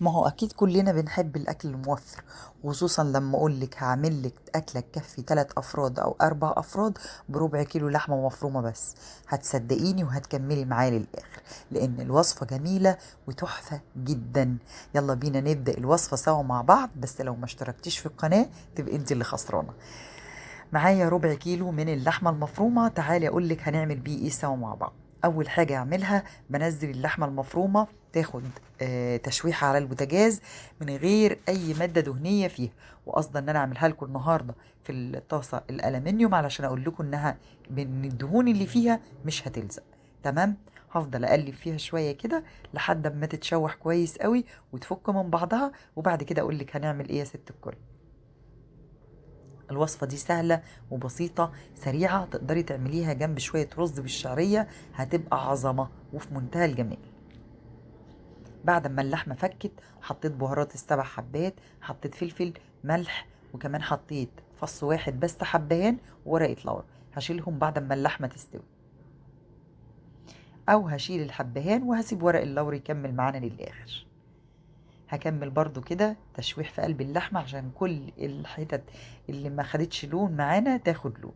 ما هو اكيد كلنا بنحب الاكل الموفر، خصوصا لما اقولك هعملك اكله تكفي 3 افراد او 4 افراد بربع كيلو لحمه مفرومه بس. هتصدقيني وهتكملي معايا للاخر لان الوصفة جميلة وتحفه جدا. يلا بينا نبدا الوصفة سوا مع بعض، بس لو ما اشتركتيش في القناة تبقي انت اللي خسرانة. معايا ربع كيلو من اللحمة المفرومه، تعالي اقولك هنعمل بيه ايه سوا مع بعض. اول حاجة اعملها بنزل اللحمة المفرومه تاخد تشويحه على البوتاجاز من غير اي مادة دهنية فيها، وقصدا ان انا اعملها لكم النهارده في الطاسه الالومنيوم علشان اقول لكم انها من الدهون اللي فيها مش هتلزق. تمام، هفضل اقلب فيها شوية كده لحد ما تتشوح كويس قوي وتفك من بعضها، وبعد كده اقول لك هنعمل ايه يا ست الكل. الوصفة دي سهلة وبسيطة سريعة، تقدري تعمليها جنب شوية رز بالشعرية، هتبقى عظمة وفي منتهى الجمال. بعد ما اللحمة فكت حطيت بهارات ال7 حبات، حطيت فلفل، ملح، وكمان حطيت فص واحد بس حبهان وورقة لورا. هشيلهم بعد ما اللحمة تستوي، او هشيل الحبهان وهسيب ورق اللورا يكمل معانا للآخر. هكمل برضو كده تشويح في قلب اللحمة عشان كل الحتت اللي ما خدتش لون معانا تاخد لون.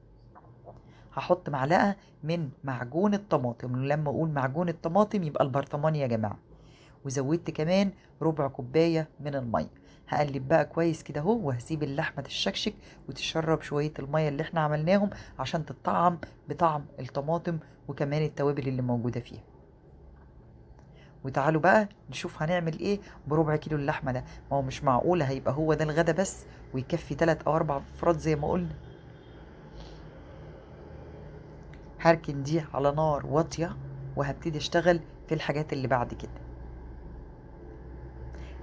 هحط معلقة من معجون الطماطم، لما اقول معجون الطماطم يبقى البرطمان يا جماعة. وزودت كمان ربع كوباية من المية. هقلب بقى كويس كده اهو، وهسيب اللحمة تشكشك وتشرب شوية المية اللي احنا عملناهم عشان تتطعم بطعم الطماطم وكمان التوابل اللي موجودة فيها. وتعالوا بقى نشوف هنعمل ايه بربع كيلو اللحمة ده. ما هو مش معقولة هيبقى هو ده الغدا بس ويكفي 3 او 4 افراد زي ما قلنا. هركن دي على نار واطية وهبتدي اشتغل في الحاجات اللي بعد كده.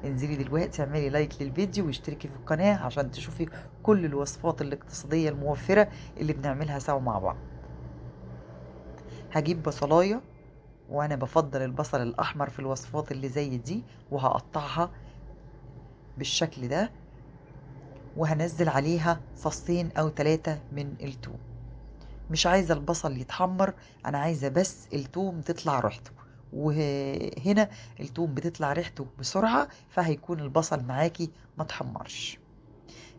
انزلي دلوقتي اعملي لايك للفيديو واشتركي في القناة عشان تشوفي كل الوصفات الاقتصادية الموفره اللي بنعملها سوا مع بعض. هجيب بصلايه، وانا بفضل البصل الاحمر في الوصفات اللي زي دي، وهقطعها بالشكل ده، وهنزل عليها 2 او 3 من التوم. مش عايزه البصل يتحمر، انا عايزه بس التوم تطلع ريحته، وهنا التوم بتطلع ريحته بسرعة، فهيكون البصل معاكي ما تحمرش.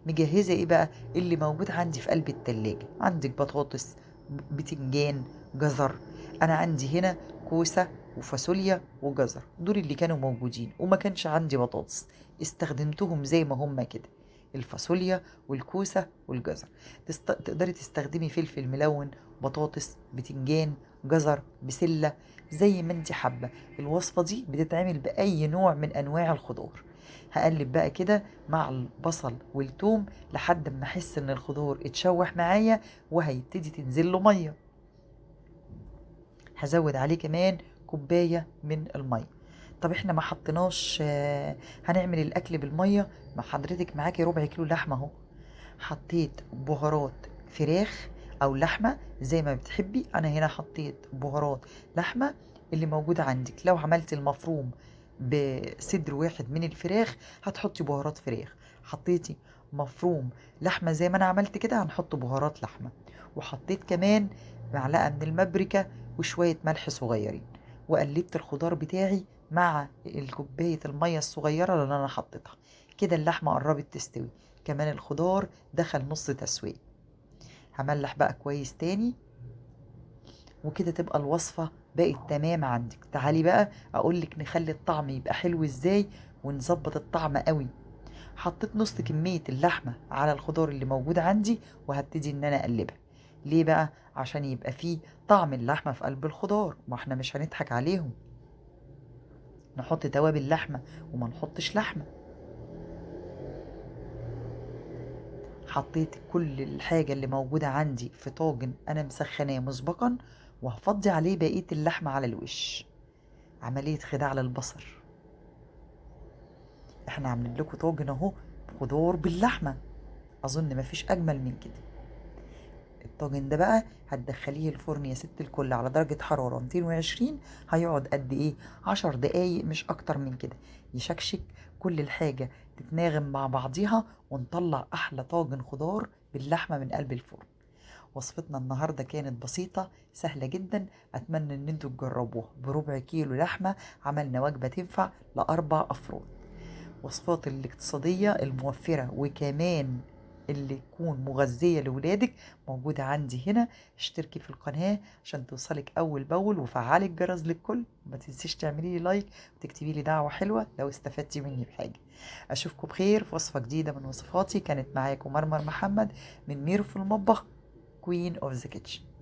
مجهزة ايه بقى اللي موجود عندي في قلب التلاجة؟ عندك بطاطس، بتنجان، جزر. انا عندي هنا كوسة وفاصوليا وجزر، دول اللي كانوا موجودين، وما كانش عندي بطاطس، استخدمتهم زي ما هم كده، الفاصوليا والكوسه والجزر. تقدري تستخدمي فلفل ملون، بطاطس، بتنجان، جزر، بسلة، زي ما انت حابة. الوصفة دي بتتعمل باي نوع من انواع الخضار. هقلب بقى كده مع البصل والثوم لحد ما احس ان الخضار اتشوح معايا وهيبتدي تنزل له مية. هزود عليه كمان كوباية من المية. طب احنا ما حطيناش، هنعمل الاكل بالمية؟ ما حضرتك معاكي ربع كيلو لحمه اهو. حطيت بهارات فراخ او لحمه زي ما بتحبي، انا هنا حطيت بهارات لحمه اللي موجودة عندك. لو عملت المفروم بصدر واحد من الفراخ هتحطي بهارات فراخ، حطيتي مفروم لحمه زي ما انا عملت كده هنحط بهارات لحمه. وحطيت كمان معلقه من المبركه وشوية ملح صغيرين، وقلبت الخضار بتاعي مع الكوباية المية الصغيرة اللي انا حطيتها كده. اللحمة قربت تستوي، كمان الخضار دخل نص تسويه. هملح بقى كويس تاني، وكده تبقى الوصفة بقت تمام عندك. تعالي بقى اقولك نخلي الطعم يبقى حلو ازاي ونظبط الطعم قوي. حطيت نص كمية اللحمة على الخضار اللي موجود عندي، وهبتدي ان انا اقلبها. ليه بقى؟ عشان يبقى فيه طعم اللحمة في قلب الخضار، ما احنا مش هنضحك عليهم، نحط توابل لحمه وما نحطش لحمه. حطيت كل الحاجة اللي موجودة عندي في طاجن انا مسخناه مسبقا، وهفضي عليه بقية اللحمة على الوش. عملية خداع للبصر، احنا عاملين لكم طاجن اهو خضار باللحمه، اظن مفيش اجمل من كده. الطاجن ده بقى هتدخليه الفرن يا ست الكل على درجة حرارة 220، هيقعد قد ايه؟ 10 دقايق مش اكتر من كده. يشكشك كل الحاجة تتناغم مع بعضيها، ونطلع احلى طاجن خضار باللحمة من قلب الفرن. وصفتنا النهاردة كانت بسيطة سهلة جدا، اتمنى ان انتوا تجربوها. بربع كيلو لحمة عملنا وجبة تنفع ل4 افراد. وصفات الاقتصادية الموفرة وكمان اللي تكون مغذية لولادك موجودة عندي هنا. اشتركي في القناة عشان توصلك أول بأول، وفعلي الجرس للكل، وما تنسيش تعملي لي like وتكتبي لي دعوة حلوة لو استفدتي مني بحاجة. أشوفكم بخير في وصفة جديدة من وصفاتي. كانت معاكم مرمر محمد من ميرو في المطبخ، Queen of the Kitchen.